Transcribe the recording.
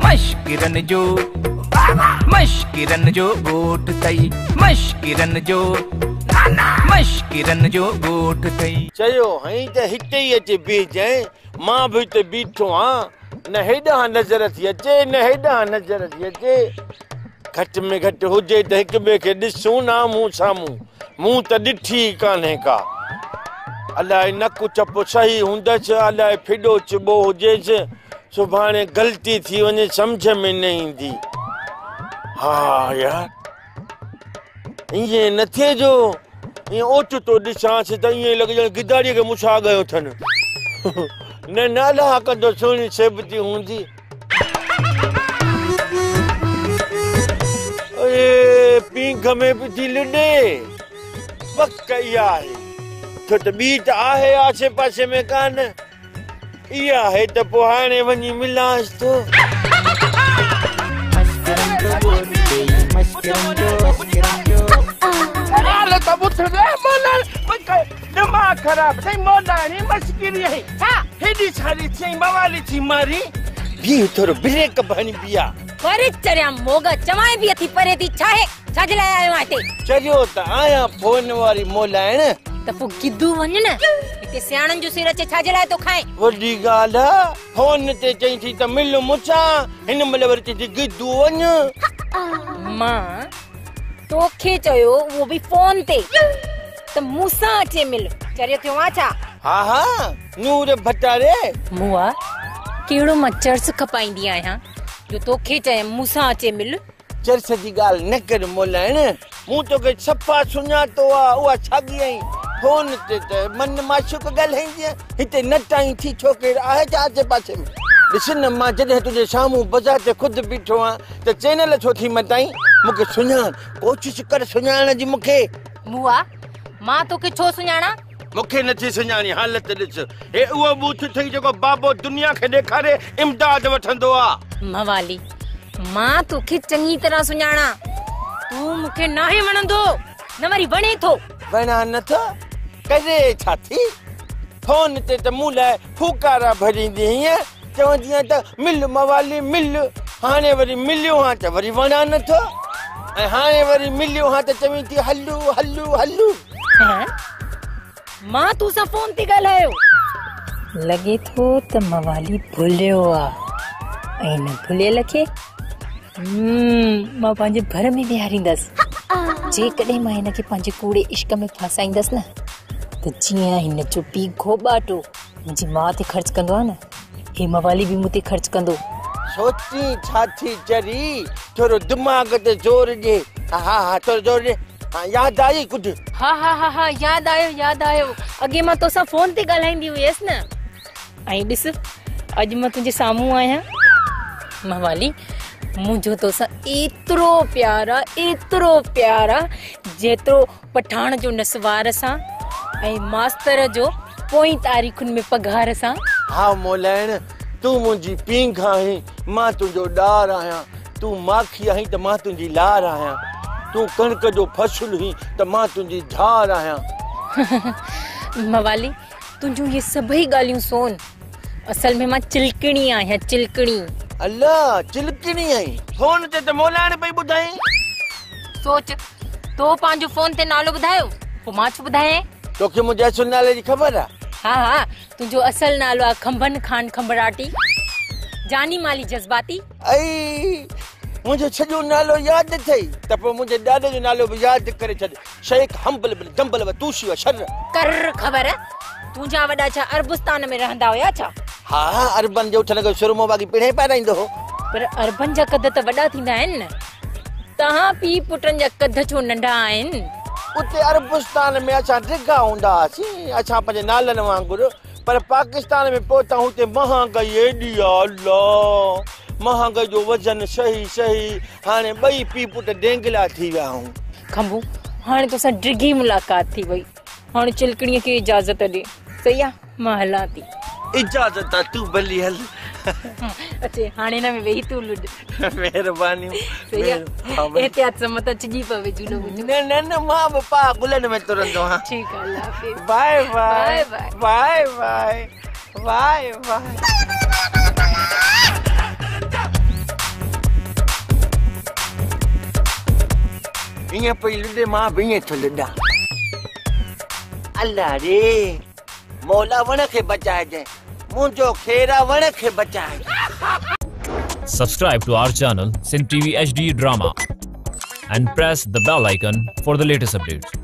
मश्किरन जो मश्किरन जो ॻोठ अथई, मश्किरन जो मश्किरन जो ॻोठ अथई। चयो हई त हिते ई अचे बीहजांइ, मां बि हिते बीठो आहियां, न हेॾां नज़र थी अचे न हेॾां नज़र थी अचे। घटि में घटि हुजे त हिक ॿिए खे ॾिसूं न आम्हूं साम्हूं, मूं त ॾिठी ई कान्हे का। अलाए नक चप सही हूंदसि, अलाए फिॾो चिबो हुजेसि, सुभाणे ग़लती थी वञे सम्झ में न ईंदी। हा यार ईअं न थिए जो ईअं ओचितो ॾिसांसि त ईअं लॻे ॼण गिदाड़ीअ खे मुसा गयो अथनि। न न अलाह कंदो सुहिणी सेबती हूंदी। अरे पींघ में बि थी लुॾे, पक इहा आहे, छो त ॿी त आहे आसे पासे में कान, इहा आहे त पोइ हाणे वञी मिलांसि थो। दिमाग़ ख़राब अथई, मौलानी मश्किरी आई छा हेॾी सारी थियई मवाली थी मारी। बीह थोरो ब्रेक हणी बीहा। परे चरिया मोगा चवां बि अथी परे थी, छा आहे छा जे लाइ आयो आहीं हिते? चरियो त आहियां फोन वारी मोलाइण। त पोइ गिदू वञ न, हिते सियाणनि जो सिर अचे छा जे लाइ थो खाएं? वॾी ॻाल्हि आहे, फोन ते चई थी त मिल मूंसां, हिन महिल वरी चई थी गिदू वञ। मां तोखे चयो उहो बि फोन ते त मूंसां अचे मिल, चरियो थियो आहे छा? हा हा नूर भटारे। मुआ कहिड़ो मां चर्स खपाईंदी आहियां जो तोखे चयमि मूंसां अचे मिल? चर्स जी ॻाल्हि न कर मोलाइण, मूं तोखे सफ़ा सुञातो आहे, उहा साॻी आई। फोन ते त मन माशूक ॻाल्हाईंदी आहियां, हिते नटाई थी छो केरु आहे छा आसे पासे में? ॾिस न मां जॾहिं तुंहिंजे साम्हूं बाज़ार ते ख़ुदि बीठो आहियां त चैनल छो थी मटाई? मूंखे सुञाण, कोशिशि कर सुञाणण जी मूंखे। मुआ मां तोखे छो सुञाणां? मूंखे नथी सुञाणी, हालत ॾिस, हे उहो बूथ अथई जेको बाबो दुनिया खे ॾेखारे इमदाद वठंदो आहे। मवाली मां तोखे चङी तरह सुञाणां, तूं मूंखे नाहे वणंदो न वरी वणे थो। वणा नथो करे छा थी? फोन ते त मूं लाइ फूकारा भरींदी हुईं, चवंदी आहियां त मिल मवाली मिल, हाणे वरी मिलियो आहियां त वरी वणा नथो, ऐं हाणे वरी मिलियो आहियां त चवी थी हलू हलू हलू। मां तूं सां फोन ते ॻाल्हायो। लॻे थो त मवाली भुलियो आहे ऐं न भुलियल खे मां पंहिंजे भर में विहारींदसि। जेकॾहिं मां हिन खे पंहिंजे कूड़े इश्क में फासाईंदसि न त जीअं हिन जो पीउ घोबाटो मुंहिंजी माउ ते ख़र्च कंदो आहे न, हे मवाली बि मूं ते ख़र्च कंदो। सोची छा थी चरी, थोरो दिमाग़ ते ज़ोर ॾे। हा हा थोरो ज़ोर ॾे। हा यादि आई कुझु? हा हा हा हा यादि आयो यादि आयो, अॻे मां तोसां फोन ते ॻाल्हाईंदी हुयसि न, ऐं ॾिस अॼु मां तुंहिंजे साम्हूं आहियां। मवाली मुंहिंजो तोसां एतिरो प्यार आहे, एतिरो प्यार आहे जेतिरो पठाण जो नसवार सां ऐं मास्तर जो पोईं तारीख़ुनि में पघार सां। हा मोलाइण, तूं मुंहिंजी पींघ आहीं, मां तुंहिंजो ॾार आहियां, तूं माखी आहीं त मां तुंहिंजी लार आहियां, तूं कणिक जो फसल हुई त मां तुंहिंजी झार आहियां। मवाली तुंहिंजूं इहे सभई ॻाल्हियूं सोन, असल में मां चिलकणी आहियां, चिलकणी। अलाह चिलकणी आहीं? फोन ते त मोलाइण पई ॿुधाई। सोच, तो पंहिंजो फोन ते नालो ॿुधायो, पोइ मां छो ॿुधायां? तोखे मुंहिंजे असल नाले जी ख़बर आहे? हा हा तुंहिंजो असल नालो आहे खंभन खान खंभराटी, जानी माली जज़्बाती। ऐं मुंहिंजो सॼो नालो यादि अथई त पोइ मुंहिंजे ॾाॾे जो नालो बि यादि करे छॾ, शेख हम्बल बिन जंबल व तूशी व शर। कर ख़बर, तुंहिंजा वॾा छा अरबुस्तान में रहंदा हुया छा? हा अरबन जे उठण खे सुरमो बाक़ी पिणे पाराईंदो हो। पर अरबन जा कद त वॾा थींदा आहिनि न, तव्हां पीउ पुटनि जा कद छो नंढा आहिनि? उते अरबुस्तान में असां डिघा हूंदा हुआसीं, असां पंहिंजे नालनि वांगुरु, पर पाकिस्तान में पहुता हुते महांगाई एॾी आहे, अलाह महांगाई जो वज़न सही सही, हाणे ॿई पीउ पुट डेंगला थी विया आहियूं। खंबू हाणे तोसां डिघी मुलाक़ात थी वई, हाणे चिलकणीअ खे इजाज़त ॾे। सही आहे, मां हलां थी। इजाज़त आहे, तूं भली हल। अचे हाणे हिन में वेही तूं लुॾ। महिरबानी। एहतियात सां मतां छिॼी पवे झूलो। न न न मां बि पा गुलनि में तुरंदो आहियां। ठीकु आहे, अल्लाह हाफ़िज़। Bye bye bye bye bye bye. ائين پئي لڏي مان به ائين ٿو لڏان. الله ري مولا وڻ کي بچائجانء. منهنجو خير آ وڻ کي بچائجانء. Subscribe to our channel Sindh TV HD Drama and press the bell icon for the latest updates.